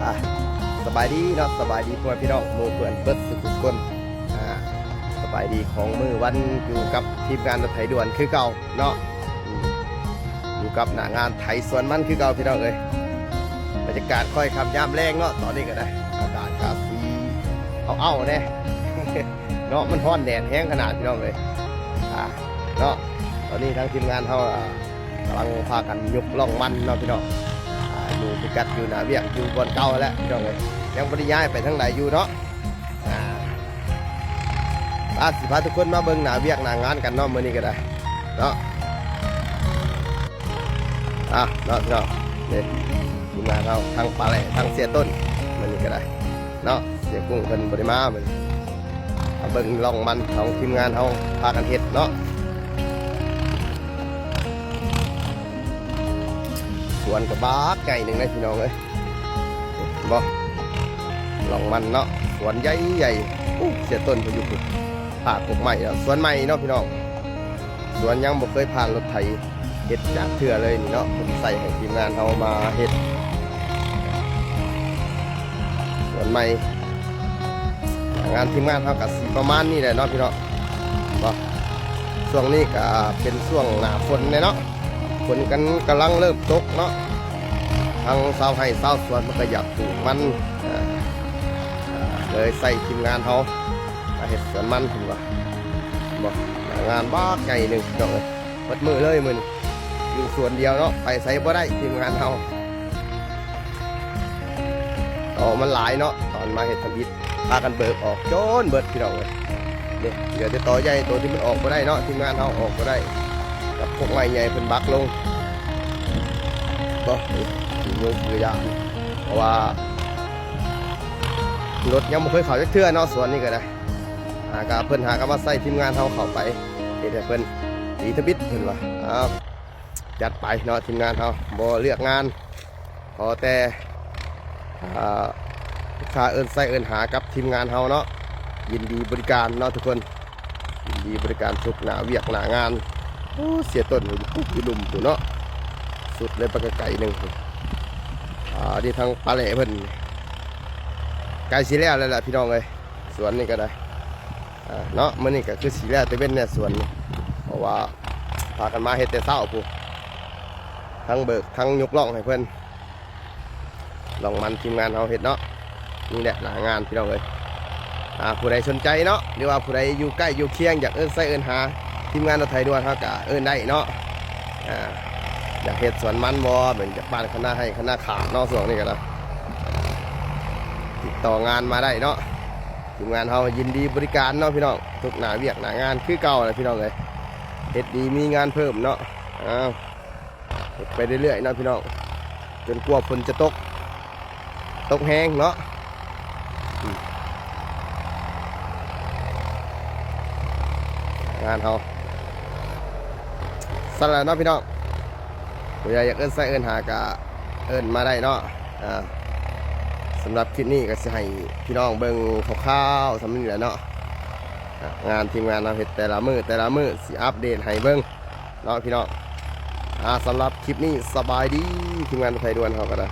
ອ່າ ສະບາຍດີເນາະ ສະບາຍດີພໍ່ແມ່ພີ່ນ້ອງໝູ່ເພື່ອນເບິດສຸກທຸກຄົນ. ອ່າ ສະບາຍດີຂອງມື້ວັນຢູ່ກັບທີມງານລົດໄຖດ່ວນຄືເກົ່າເນາະ. ອືມ ຢູ່ກັບໜ້າງານໄຖສວນມັນຄືເກົ່າພີ່ນ້ອງເອີຍ. ບັນຍາກາດຄ້ອຍຄ່ຳຍາມແລງເນາະ ຕອນນີ້ກໍໄດ້ ອາກາດກໍສີເອົາໆແດ່ເນາະ ມັນຮ້ອນແດດແຮງຂະໜາດພີ່ນ້ອງເອີຍ. ອ່າ ເນາະ ຕອນນີ້ທາງທີມງານເຮົາ ອ່າ ກຳລັງພາກັນຍົກລ່ອງມັນເນາະພີ່ນ້ອງ. ອ່າ ຢູ່ພິກັດຢູ່ໜ້າວຽກ ຢູ່ບ່ອນເກົ່າຫັ້ນແຫຼະພີ່ນ້ອງເອີຍ ຍັງບໍ່ໄດ້ຍ້າຍໄປທາງໃດຢູ່ເນາະ. ອ່າ ອາ ຊິພາທຸກຄົນມາເບິ່ງໜ້າວຽກໜ້າງານກັນເນາະ ມື້ນີ້ກໍໄດ້ເນາະ. ອ່າ ເນາະ ເນາະ ນີ້ທີມງານເຮົາ ທັງປາແຫຼະ ທັງເສຍຕົ້ນ ມື້ນີ້ກໍໄດ້ເນາະ. ເສຍກຸ້ງເພິ່ນບໍ່ໄດ້ມາມື້ນີ້ ມາເບິ່ງລ່ອງມັນຂອງທີມງານເຮົາພາກັນເຮັດເນາະ. ສວນກໍບັກໃຫຍ່ໜຶ່ງເດ້ພີ່ນ້ອງເອີຍ ເຫັນບໍ່ ລ່ອງມັນເນາະ ສວນໃຫຍ່ໆ. ໂອ້ ເສຍຕົ້ນເພິ່ນຢູ່ພຸ້ນ ພາກກົກໄມ້ເນາະ ສວນໃໝ່ເນາະພີ່ນ້ອງ. ສວນຍັງບໍ່ເຄີຍຜ່ານລົດໄຖເຮັດຈັກເທື່ອເລີຍນີ້ເນາະ ເພິ່ນໃສ່ໃຫ້ທີມງານເຮົາມາເຮັດສວນໃໝ່. ງານທີມງານເຮົາກໍຊິປະມານນີ້ແຫຼະເນາະພີ່ນ້ອງເນາະ. ຊ່ວງນີ້ກໍເປັນຊ່ວງໜ້າຝົນແດ່ເນາະ ຝົນກັນກຳລັງເລີ່ມຕົກເນາະ. ທາງຊາວໄຮ່ຊາວສວນເພິ່ນກໍຢາກປູກມັນ ເລີຍໃສ່ທີມງານເຮົາມາເຮັດສວນມັນເພິ່ນວ່າ. ບໍ່ ໜ້າງານບັກໃຫຍ່ໜຶ່ງພີ່ນ້ອງເອີຍ ເບິດມື້ເລີຍມື້ນີ້ ຢູ່ສວນດຽວເນາະ ໄປໃສບໍ່ໄດ້ທີມງານເຮົາ. ອໍ ມັນຫຼາຍເນາະ ຕອນມາເຮັດທຳອິດ ພາກັນເບີກອອກຈົນເບິດພີ່ນ້ອງເອີຍ. ເດ້ ເຫຼືອແຕ່ຕໍໃຫຍ່ ໂຕທີ່ມັນອອກບໍ່ໄດ້ເນາະ ທີມງານເຮົາອອກບໍ່ໄດ້ ກັບພວກໄມ້ໃຫຍ່ເພິ່ນບັກລົງ. ບໍ່ ເອີ ເມືອງຄືຢ່າງ ເພາະວ່າລົດຍັງບໍ່ເຄີຍເຂົ້າຈັກເທື່ອເນາະ ສວນນີ້ກໍໄດ້. ຫາກະເພິ່ນຫາກະມາໃສ່ທີມງານເຮົາເຂົ້າໄປເຮັດໃຫ້ເພິ່ນ ດີທຳອິດເພິ່ນວ່າ. ອ້າວ ຈັດໄປເນາະ ທີມງານເຮົາບໍ່ເລືອກງານ ຂໍແຕ່ ອ່າ ລູກຄ້າເອີ້ນໃຊ້ເອີ້ນຫາກັບທີມງານເຮົາເນາະ ຍິນດີບໍລິການເນາະທຸກຄົນ ຍິນດີບໍລິການທຸກໜ້າວຽກໜ້າງານ. ໂອ້ ເສຍຕົ້ນຢູ່ປຸກຢູ່ລຸ່ມພຸ້ນເນາະ ສຸດເລີຍໄປໄກໆໜຶ່ງ. ອ່າ ນີ້ທາງປາແຫຼະເພິ່ນໃກ້ຊິແລ້ວແລ້ວລະພີ່ນ້ອງເອີຍ ສວນນີ້ກໍໄດ້. ອ່າ ເນາະ ມື້ນີ້ກໍຄືຊິແລ້ວແຕ່ເວັນແດ່ສວນນີ້ ເພາະວ່າພາກັນມາເຮັດແຕ່ເຊົ້າພຸ້ນ ທັງເບີກທັງຍົກລ່ອງໃຫ້ເພິ່ນ ລ່ອງມັນທີມງານເຮົາເຮັດເນາະ. ນີ້ແຫຼະໜ້າງານພີ່ນ້ອງເອີຍ. ອ່າ ຜູ້ໃດສົນໃຈເນາະ ຫຼືວ່າຜູ້ໃດຢູ່ໃກ້ຢູ່ຄຽງ ຢາກເອີ້ນໃຊ້ເອີ້ນຫາທີມງານລົດໄຖດ່ວນ ເຮົາກໍເອີ້ນໄດ້ເນາະ. ອ່າ ຢາກເຮັດສວນມັນບໍ່ ແມ່ນຈາກບ້ານຄະນາໄຮ່ຄະນາຂາດເນາະ ຊ່ວງນີ້ກໍໄດ້ ຕິດຕໍ່ງານມາໄດ້ເນາະ. ທີມງານເຮົາຍິນດີບໍລິການເນາະພີ່ນ້ອງ ທຸກໜ້າວຽກໜ້າງານຄືເກົ່າແຫຼະພີ່ນ້ອງເອີຍ. ເຮັດດີມີງານເພີ່ມເນາະ. ອ້າວ ເຮັດໄປເລື້ອຍໆເນາະພີ່ນ້ອງ ຈົນກວ່າຝົນຈະຕົກ ຕົກແຮງເນາະ. ອືມ ງານເຮົາ ຊັ້ນລະເນາະພີ່ນ້ອງ ຜູ້ໃດຢາກເອີ້ນໃຊ້ເອີ້ນຫາກະເອີ້ນມາໄດ້ເນາະ. ອ່າ ສຳລັບຄລິບນີ້ກໍຊິໃຫ້ພີ່ນ້ອງເບິ່ງຄ່າວໆສ່ຳນີ້ແຫຼະເນາະ. ອ່າ ງານທີມງານເຮົາເຮັດແຕ່ລະມື້ແຕ່ລະມື້ ຊິອັບເດດໃຫ້ເບິ່ງເນາະພີ່ນ້ອງ. ອ່າ ສຳລັບຄລິບນີ້ສະບາຍດີ ທີມງານລົດໄຖດ່ວນເຮົາກໍໄດ້.